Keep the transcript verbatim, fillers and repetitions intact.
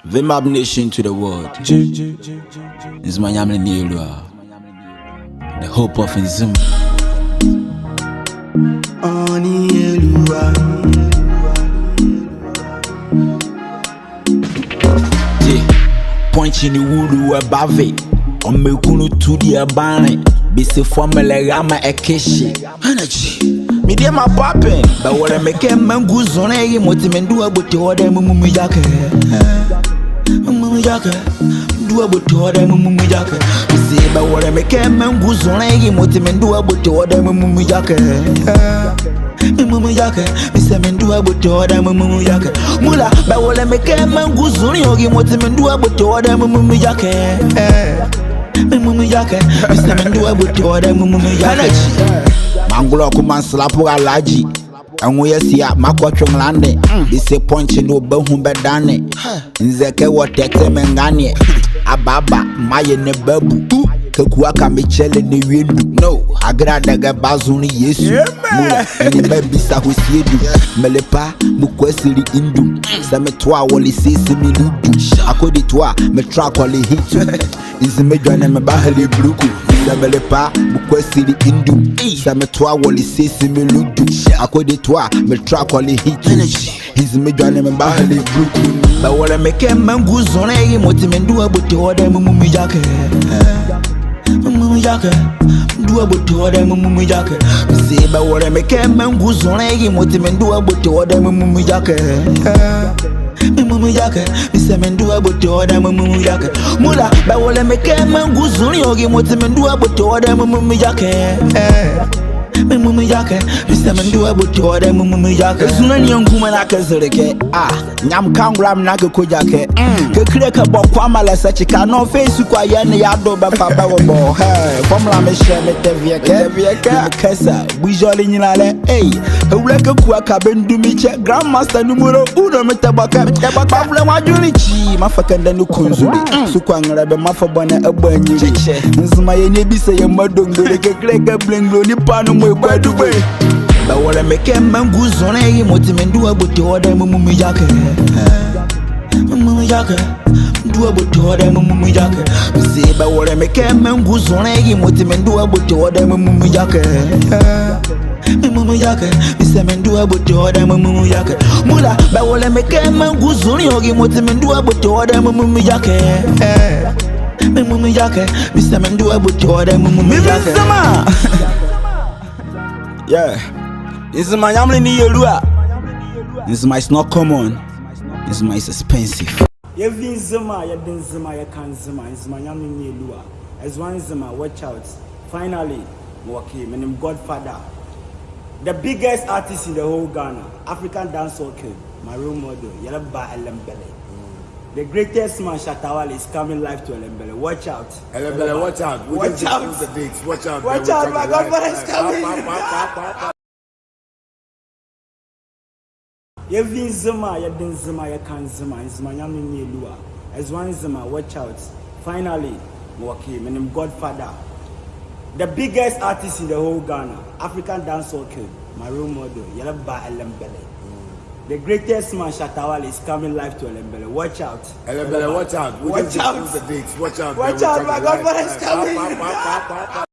Vemab Nation to the world. Nzema Nyamenle ne yɛlua. The hope of Nzema. Ɔnle yɛlua. Yeah. Punch in the wood, we bave. Ɔmɛ kunu to the abane. Bisi formula rama ekeshi. Energy. Me deɛ ma poppin'. Bɛwɔlɛ me kɛ mɛngu zone ye mɔti me ndu abote hɔ dɛ me mumu yakɛ. Me mumu yakɛ. Ndu abote hɔ dɛ me mumu yakɛ. Me se bɛwɔlɛ me kɛ mɛngu zone ye mɔti me ndu abote hɔ dɛ me mumu yakɛ. Me mumu yakɛ. Me se me ndu abote hɔ dɛ me mumu yakɛ. Mula bɛwɔlɛ me kɛ mɛngu zone ye mɔti me ndu abote hɔ dɛ me mumu yakɛ. Me mumu yakɛ. Me se me ndu abote hɔ dɛ me mumu yakɛ. Energy. Mangolo kuma slap alaji. Ɛnwo yɛ sia makɔ twɛnlande. Bisi punch no bɛhu bɛdane. Nzɛkɛ wɔ tɛtɛ me nganeɛ. Ababa mayɛ ne babu. Kakua ka me kyɛlɛ ne wiendu. No, agrada gɛ bazo ne Yesu. Mula ɛne babisa hosiedu. Melepa mukwasiri indu. Sɛ me toa wɔle sisi me ludu. Akɔdi toa me tra kɔle hitu. Nzema dwane me bahale bruku. Sɛ melepa mukwasiri indu. Sɛ me toa wɔle sisi me ludu. Akɔdi toa me tra kɔle hitu. Nzema dwane me bahale bruku. Bɛwɔlɛ me kɛ mɛngu zone ye mɔti me ndu abote hɔ dɛ me mumu yakɛ. Me mumu yakɛ. Ndu abote hɔ dɛ me mumu yakɛ. Me se bɛwɔlɛ me kɛ mɛngu zone ye mɔti me ndu abote hɔ dɛ me mumu yakɛ. Me mumu yakɛ. Me se me ndu abote hɔ dɛ me mumu yakɛ. Mula bɛwɔlɛ me kɛ mɛngu zone ye mɔti me ndu abote hɔ dɛ me mumu yakɛ. Me mumu yakɛ. Me se me ndu abote hɔ dɛ me mumu yakɛ. Zone ne yɛ nkuma na kɛ zere kɛ. Ah, nyam kangula me na kɛ koja kɛ. Kɛ kire kɛ bɔ kwa ma lɛ sɛ chika no face kwa yɛ ne ya do bɛ fa bɛ wɔ bɔ. Hey, formula me hyɛ me tɛ viɛ kɛ. Me kɛ sa. Bujɔli nyina lɛ, ey. Ewule kɛ kua ka bɛ ndu me kyɛ. Grandmaster numero uno me tɛ bɔ kɛ. Me tɛ bɔ kɛ. Bavule wa juli chi. Mafa kɛ ndɛ ne kunzuli. Sukwa ngrɛ bɛ mafa bɔ ne ɛbɔ anyiri. Nzema yɛ ne bi sɛ yɛ ma dongole kɛ kire kɛ blenglo ni pa no mo ɛkwa dugbe. Bɛwɔlɛ me kɛ mɛngu zone ye mɔti me ndu abote hɔ dɛ me mumu yakɛ. Me mumu yakɛ. Ndu abote hɔ dɛ me mumu yakɛ. Me se bɛwɔlɛ me kɛ mɛngu zone ye mɔti me ndu abote hɔ dɛ me mumu yakɛ. Me mumu yakɛ. Me se me ndu abote hɔ dɛ me mumu yakɛ. Mula bɛwɔlɛ me kɛ mɛngu zone ye mɔti me ndu abote hɔ dɛ me mumu yakɛ. Me mumu yakɛ. Me se me ndu abote hɔ dɛ me mumu yakɛ. Nzema. Yeah. Nzema Nyamenle ne yɛlua. Nzema is not common. Nzema is expensive. Yɛvi Nzema, yɛde Nzema, yɛka Nzema, Nzema Nyamenle ne yɛlua. Ɛzoa Nzema, watch out. Finally, mewɔ ke, me ne me godfather. The biggest artist in the whole Ghana, African dancehall king, my role model, yɛlɛba Ellembelle. The greatest man, Shatta Wale, is coming live to Ellembelle. Watch out. Ellembelle, watch out. Watch out. Watch out, my godfather is coming. Yɛvi Nzema, yɛde Nzema, yɛka Nzema, Nzema Nyamenle ne yɛlua. Ɛzoa Nzema, watch out. Finally, mewɔ ke, me ne me godfather. The biggest artist in the whole Ghana, African dancehall king, my role model, yɛlɛba Ellembelle. The greatest man, Shatta Wale, is coming live to Ellembelle. Watch out. Ellembelle, watch out. Watch out. Watch out, my godfather is coming.